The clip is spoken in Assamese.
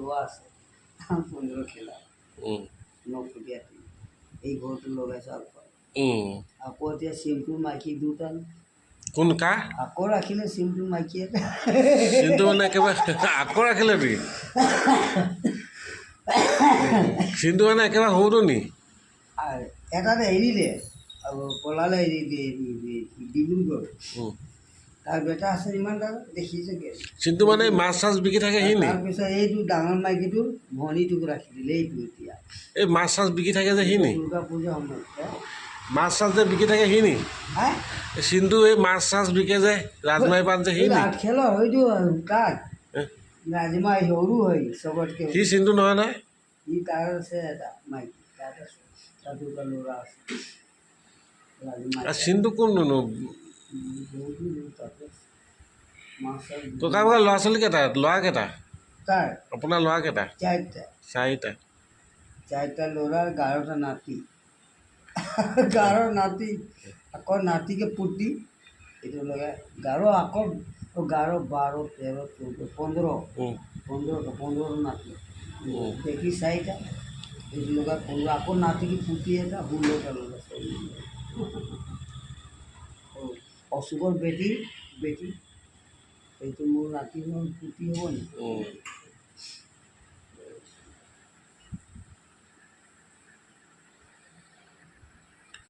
ল'ৰা আছে 15 খেলা নফুটীয়া। এই ঘৰটো লগাইছে আগফালে। আকৌ এতিয়া চিমটোৰ মাইকী দুটা। কোন কা? আকৌ ৰাখিলে চিমটোৰ মাইকী এটা। চিনটো মানে একেবাৰে আকৌ ৰাখিলে নেকি? চিনটো মানে একেবাৰে সৰুটো নি? আৰু এটাত এৰিলে আৰু পলালে, এৰি ডিব্ৰুগড়। তাৰ বেটা আছে, ইমান ডাঙৰ দেখিছেগৈ। চিনটো মানে মাছ চাছ বিকি থাকে সি নি? তাৰপিছত এইটো ডাঙৰ মাইকীটোৰ ভনীটোক ৰাখি দিলে, এইটো এতিয়া। এই মাছ চাছ বিকি থাকে যে সি নি? দুৰ্গা পূজা সময়ত। মাছ চাছ যে বিকি থাকে সি নি? হা। চিনটো এই মাছ চাছ বিকে যে ৰাজমাই পান যে সি নি? খেলৰ হয়তো তাত ৰাজমাই সৰু হয় চবতকৈ। সি চিনটো নহয় নহয়। সি তাৰ আছে এটা মাইকী, তাত আছে, তাৰ দুটা ল'ৰা আছে। চিনটো কোননো? ককা ভাগৰ ল'ৰা ছোৱালী কেইটা? ল'ৰা কেইটা? তাৰ আপোনাৰ ল'ৰা কেইটা? চাৰিটা। চাৰিটা। চাৰিটা ল'ৰাৰ 11টা নাতি, গাৰ নাতি, আকৌ নাতিকে পুতি এইটো লগাই গাৰ, আকৌ 11, 12, 13, 14, 15, 15টা, 15টা নাতি। দেখি চাৰিটা, এইটো লগাই 15, আকৌ নাতিকে পুতি এটা, 16টা ল'ৰা ছোৱালী। অশোকৰ বেটি, বেটি এইটো মোৰ নাতি, পুতি হ'ব নেকি?